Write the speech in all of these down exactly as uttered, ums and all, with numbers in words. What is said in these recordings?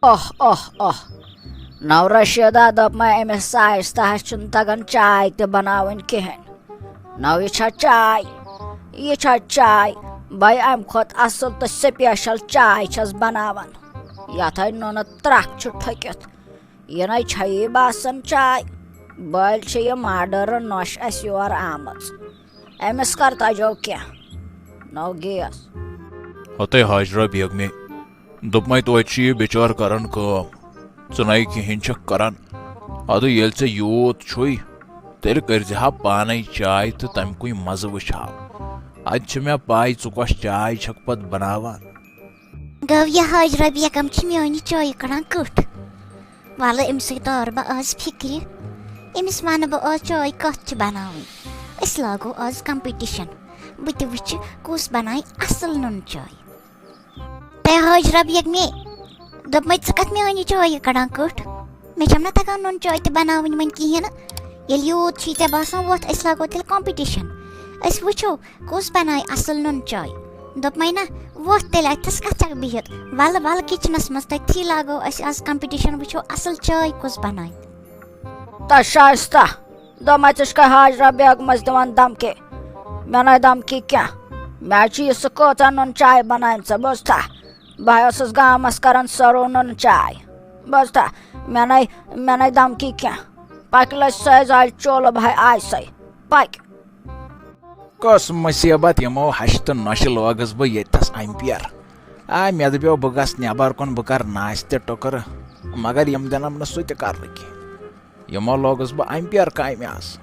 اوہ، اوہ، اوہ۔ نو رشیدہ دوٚپ مےٚ أمِس ساجتہس چھُنہٕ تگان چاے تہِ بناوٕنۍ کِہیٖنۍ۔ نو یہِ چھا چاے؟ یہِ چھا چاے؟ بہٕ اَمہِ کھۄتہٕ اصل تہٕ special چاے چھَس بناوان۔ یتھ ہے نُنہٕ ترکھ چھُ ٹھوٚکِتھ۔ یہِ نَے چھَیی باسان چاے۔ بٔلۍ چھِ یہِ ماڈٲرٕن نۄش اَسہِ یور آمٕژ۔ أمِس کر تجو کینٛہہ۔ نو گیس۔ ہتے حاجرہ بیگمے، دوٚپمَے توتہِ چھُ یہِ بِچور کران کٲم، ژٕ نَے کِہیٖنۍ چھَکھ کران۔ اَدٕ ییٚلہِ ژےٚ یوٗت چھُے، تیٚلہِ کٔرۍزِ ہا پانَے چاے تہٕ تَمہِ کُے مَزٕ وٕچھ ہاو۔ اَتہِ چھِ مےٚ پَے ژٕ کۄس چاے چھَکھ پَتہٕ بَناوان۔ گوٚو یہِ حاجرہ بیگم چھِ میٛانہِ چایہِ کڑان کٕٹھ۔ وَلہٕ أمۍ سٕے تار بہٕ آز فِکرِ۔ أمِس وَنہٕ بہٕ آز چاے کَتھ چھِ بَناوٕنۍ۔ أسۍ لاگو آز competition۔ بہٕ تہِ وٕچھِ کُس بَنایہِ اَصٕل نُن چاے۔ تۄہہِ حٲج ربیک مے دوٚپمَے، ژٕ کَتھ میٛانہِ چایہِ کَڑان کٔٹھ؟ مےٚ چھَم نہ تَگان نُن چاے تہِ بَناوٕنۍ وۄنۍ کِہیٖنۍ نہٕ۔ ییٚلہِ یوٗت چھُے ژےٚ باسان، وۄتھ أسۍ لاگو تیٚلہِ competition۔ أسۍ وٕچھو کُس بَنایہِ اَصٕل نُن چاے۔ دوٚپمَے نہ، وۄتھ تیٚلہِ اَتھَس کَتھ چھَکھ بِہِتھ؟ وَلہٕ وَلہٕ kitchenَس منٛز تٔتھی لاگو أسۍ آز competition، وٕچھو اَصٕل چاے کُس بَنایہِ۔ تہٕ شایستہ، دوٚپمَے، ژٕ چھُکھا حاجرہ بیگمَس دِوان دھمکی؟ مےٚ نَے دھمکی کینٛہہ۔ مےٚ چھُ یہِ سُہ کۭژاہ نُن چاے بَناوِ ژےٚ، بوٗزتھا؟ بہٕ ٲسٕس گامَس کَران سرو نُن چاے، بوٗزتھا؟ مےٚ نَے، مےٚ نَے دھمکی کینٛہہ۔ پَکہِ لَسہِ سۭتۍ زالہِ چولہٕ بہٕ آیہِ سَے۔ پَکہِ۔ کۄس مُصیٖبت یِمو ہَشہِ تہٕ نۄشہِ لوگُس بہٕ ییٚتہِ تھَس اَمپیر۔ آ، مےٚ دَپیو بہٕ گژھٕ نٮ۪بَر کُن، بہٕ کَرٕ ناشتہٕ ٹُکرٕ، مگر یِم دِنَم نہٕ سُہ تہِ کَرنہٕ کینٛہہ۔ یِمو لوگُس بہٕ اَمپیر کامہِ آز۔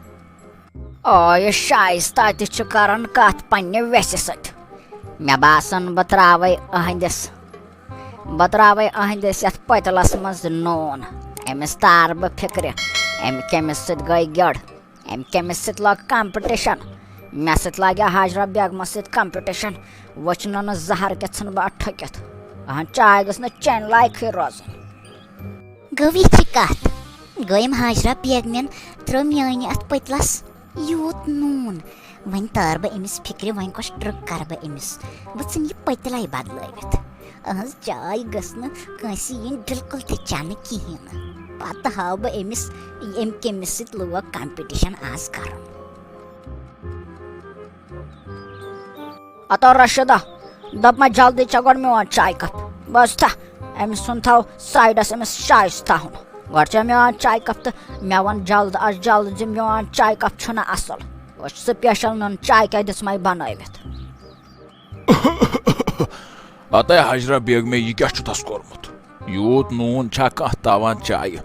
آ، یہِ شایستہ تہِ چھُ کران کتھ پننہِ ویسہِ سۭتۍ۔ مےٚ باسان، بہٕ تراوے أہنٛدِس، بہٕ تراوے أہنٛدِس یتھ پٔتلس منٛز نوٗن۔ أمِس تار بہٕ فِکرِ، أمۍ کٔمِس سۭتۍ گٔے گٔڑ، أمۍ کٔمِس سۭتۍ لوگ competition۔ مےٚ سۭتۍ لاگہِ حاجرہ بیگمس سۭتۍ competition۔ وٕچھنہٕ نہٕ زہر کیٛاہ ژھٕنہٕ بہٕ اَتھ ٹھوٚکِتھ۔ اہن، چاے گٔژھ نہٕ چانہِ لایقٕے روزٕنۍ۔ گوٚو یہِ چھِ کَتھ۔ گوٚو أمۍ حاجرہ بیگمٮ۪ن ترٛٲو میٛانہِ اَتھ پٔتلَس یوٗت نوٗن۔ وۄنۍ تار بہٕ أمِس فِکرِ، وۄنۍ کۄس trick کَرٕ بہٕ أمِس؟ بہٕ ژھٕنہٕ یہِ پٔتلَے بدلٲوِتھ۔ أہٕنٛز چاے گٔژھ نہٕ کٲنٛسہِ یِنۍ بِلکُل تہِ چٮ۪نہٕ کِہیٖنۍ نہٕ۔ پَتہٕ ہاوٕ بہٕ أمِس، أمۍ کٔمِس سۭتۍ لوگ competition آز کَرُن۔ ہتو رشیدہ، دوٚپمَے جلدی چےٚ گۄڈٕ میون چاے کپ۔ بوٗزتھا، أمۍ سُنٛد تھاو سایڈَس، أمِس شایستہ ہُن۔ گۄڈٕ چےٚ میون چاے کپ تہٕ مےٚ وَن جلد از جلد زِ میون چاے کپ چھُنہٕ اَصٕل۔ وٕچھ special نُن چاے کیٛاہ دِژمَے بنٲوِتھ۔ ہتے حاجرہ بیگمے، یہِ کیٛاہ چھُتھس کوٚرمُت؟ یوٗت نوٗن چھا کانٛہہ تاوان چایہِ؟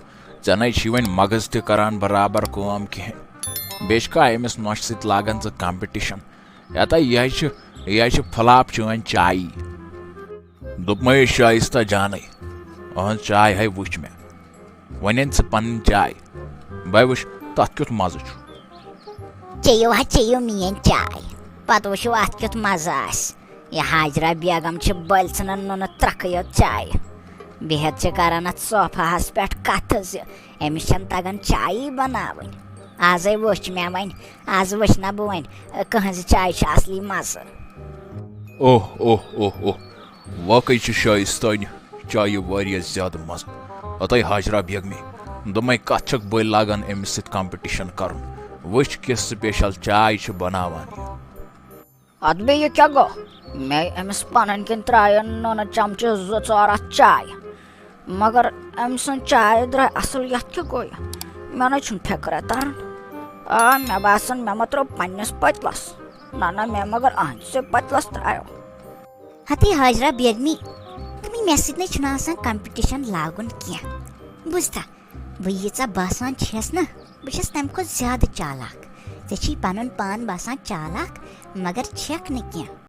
ژےٚ نَے چھی وۄنۍ مغز تہِ کران برابر کٲم کِہیٖنۍ۔ بیٚیہِ چھُکھا أمِس نۄشہِ سۭتۍ لاگان ژٕ competition؟ یتا یہِ ہے چھِ، یہِ ہے چھِ flop چٲنۍ چایی۔ دوٚپمَے شایستہ جانٕے، أہٕنٛز چاے ہے وٕچھ مےٚ۔ وۄنۍ أنۍ ژٕ پنٕنۍ چاے، بہٕ وٕچھ تَتھ کیُتھ مَزٕ چھُ۔ چیٚیِو ہا، چیٚیِو میٛٲنۍ چاے، پَتہٕ وٕچھِو اَتھ کیُتھ مَزٕ آسہِ۔ یہِ حاجرہ بیگم چھِ بٔلۍ ژھٕنان نُنہٕ ترٛکھٕے یوت چایہِ۔ بِہِتھ چھِ کران اَتھ صوفاہَس پٮ۪ٹھ کَتھٕ زِ أمِس چھَنہٕ تَگان چایی بَناوٕنۍ۔ آزَے وٕچھ مےٚ وۄنۍ، آز وٕچھ نہ بہٕ وۄنۍ، کٕہٕنٛزِ چایہِ چھُ اَصلی مَزٕ۔ اوہ، اوہ، اوہ، اوہ۔ واقعی چھِ شایستانہِ چایہِ واریاہ زیادٕ مَزٕ۔ ہتَے حاجرہ بیگمہِ، دوٚپمَے کَتھ چھَکھ بٔلۍ لاگان أمِس سۭتۍ competition کَرُن؟ وٕچھ کِژھ special چاے چھِ بَناوان یہِ۔ اَدٕ بیٚیہِ کیٛاہ گوٚو؟ مےٚ أمِس پَنٕنۍ کِنۍ ترٛایَن نُنہٕ چمچہٕ زٕ ژور اَتھ چایہِ۔ مگر أمۍ سٕنٛز چاے درٛاے اَصٕل، یَتھ کیٛاہ گوٚو یہِ؟ مےٚ نَے چھُنہٕ فِکرے تَران۔ آ، مےٚ باسان، مےٚ ما ترٛوو پنٛنِس پٔتلَس۔ نہ، نہ، مےٚ مگر أہٕنٛدسٕے پٔتلَس ترٛایو۔ ہتے حاجرہ بیگمی، دوٚپمَے مےٚ سۭتۍ نَے چھُنہٕ آسان competition لاگُن کینٛہہ۔ بوٗزتھا، بہٕ ییٖژاہ باسان چھَس نہ، بہٕ چھَس تَمہِ کھۄتہٕ زیادٕ چالاک۔ ژےٚ چھُے پَنُن پان باسان چالاک، مگر چھَکھ نہٕ کینٛہہ۔